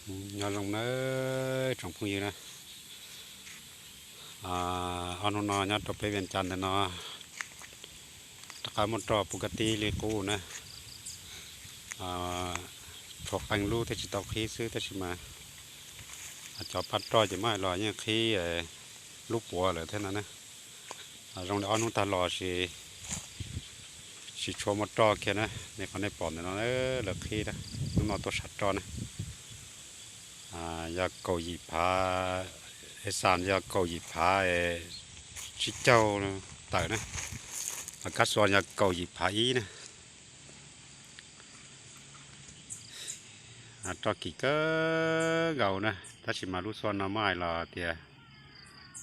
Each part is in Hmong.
Nyob zoo nawb tsoom phooj ywg na, ob hnub no nyob rau peb Vias Cas ntawm no rov qab muaj roj puv kab tib li qub na. Tshuav qee lub thiaj tsis tau qhib xwb tab sis mas cov paj roj ces muab hais los yeej qhib lub puav lawm thiab no na. Zoo li ob hnub tag los tsis tshua muaj roj kiag na, nej qhov nej pom ntawm no lawv qhib, hnub no tuaj sam roj na. Yog kaum yim phav, es xas yog kaum yim phav tsib caug tawm na, kab xuas yog kaum yim phav ib na. Roj kim kawg nkaus na, tab sis mas lub xuaj no muab hais los tias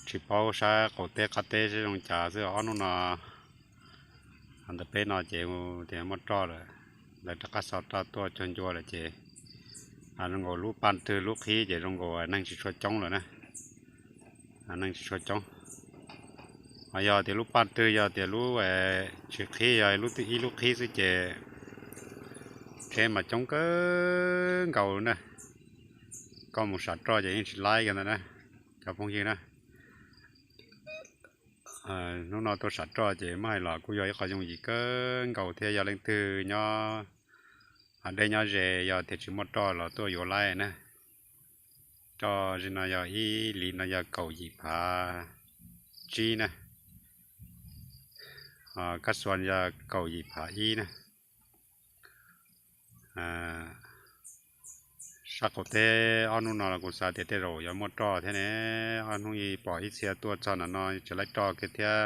tsis paub sab qaum teb qab teb seb zoo cas xwb ob hnub no. Ntawm peb no ces tias muaj roj lawm, lawv rov qab xa roj tuaj cuag ncua lawm ces zoo nkaus lub paj rwg lub qhib ces zoo nkaus neeg tsis tshua coob lawm na. Neeg tsis tshua coob. Ho yog tias lub paj rwg yog tias lub tsis qhib, yog lub twg ib lub qhib xwb ces tsheb mas coob kawg nkaus na. Koj mus sam roj ces yeej tsis laib kiag ntawd na cov phooj ywg na. Hnub no tuaj sam roj ces muab hais los kuj yog ib qho yooj yim kawg nkaus thiab, yog leej twg nyob deb nyob ze yog tias tsis muaj roj los tuaj yuav laib na. Roj ze no yog ib li no yog kaum yim phav tsib na, kab xuas yog kaum yim phav ib na. Sab qaum teb ob hnub no los kuv xav tias tej zaum yuav muaj roj thiab ne. Ob hnub ib pom ib txhia tuaj txog ntawm no tsis laib roj kiag thiab,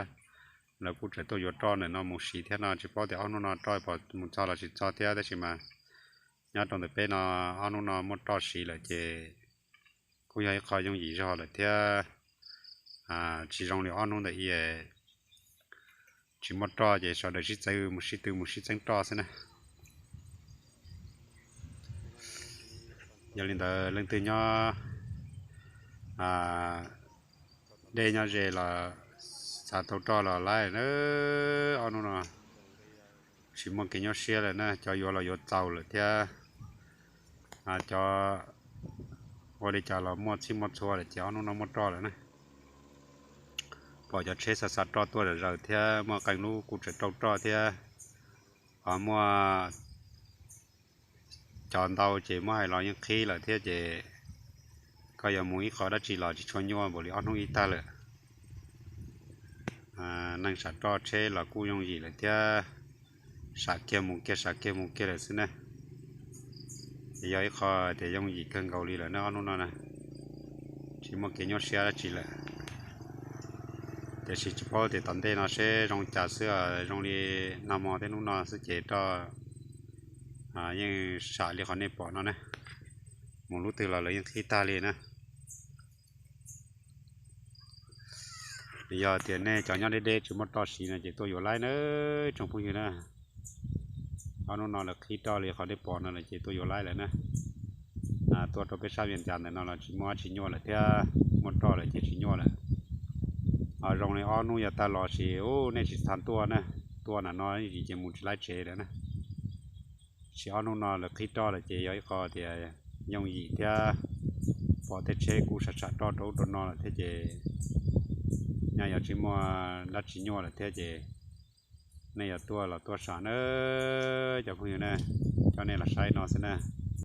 lawv kuj tseem tuaj yuav roj ntawm no mus siv thiab no, tsis paub tias ob hnub no roj pom mus txog los tsis txog thiab, tab sis mas nyob rau ntawm peb no ob hnub no muaj roj siv lawm ces kuj yog ib qho yooj yim zog lawm thiab. Tsis zoo li ob hnub ntawm i tsis muaj roj ces sawv daws sib txeeb mus sib tw mus sib txeeb roj xwb na. Yog li ntawd leej twg nyob deb nyob ze los xav tau roj los laib na. Ob hnub no tsis muaj kev nyuaj siab lawm na, cov yuav los yuav txaus lawm thiab. Cov ua li cas los muaj txhij muaj txhua lawm ces ob hnub no muaj roj lawm na. Pom cov tsheb xa xa roj tuaj zom zaws thiab, muaj qee lub kuj tseem rau roj thiab. Ho muaj cov ntau ces muab hais los yeej qhib lawm thiab ces koj yuav mus ib qho dab tsi los tsis tshua nyuaj npaum li ob hnub ib tag lawm. Neeg sam roj tsheb los kuj yooj yim lawm thiab, sam kiag mus kiag sam kiag mus kiag lawm xwb na. Ces yog ib qho tias yooj yim kawg nkaus li lawm na ob hnub no na, tsis muaj kev nyuaj siab dab tsi lawm. Tiam sis tsis paub tias tom ntej no seb zoo cas xwb, zoo li nag hmo thiab hnub no xwb ces roj yeej sam li qhov nej pom no na, mus lub twg los lawv yeej qhib tag li na. Yog tias nej cov nyob deb deb tsis muaj roj siv no ces tuaj yuav laib na tsoom phooj ywg na. Ob hnub no lawv qhib roj li qhov nej pom no lawm ces tuaj yuav laib lawm na. Tuaj rau peb sab Vias Cas ntawm no los tsis muaj dab tsi nyuaj lawm thiab, muaj roj lawm ces tsis nyuaj lawm. Ho zoo li ob hnub yog tag los sis ub nej tsis txhob tuaj na, tuaj ntawm no ces mus tsis laib tsev lawm na. Sis ob hnub no lawv qhib roj lawm ces yog ib qho tias yooj yim thiab, pom tej tsheb kuj sam sam roj rau ub rau no lawm thiab ces nyaj yuav tsis muaj dab tsi nyuaj lawm thiab ces nej yuav tuaj los tuaj sam na cov phooj ywg na, coj nej los saib no xwb na.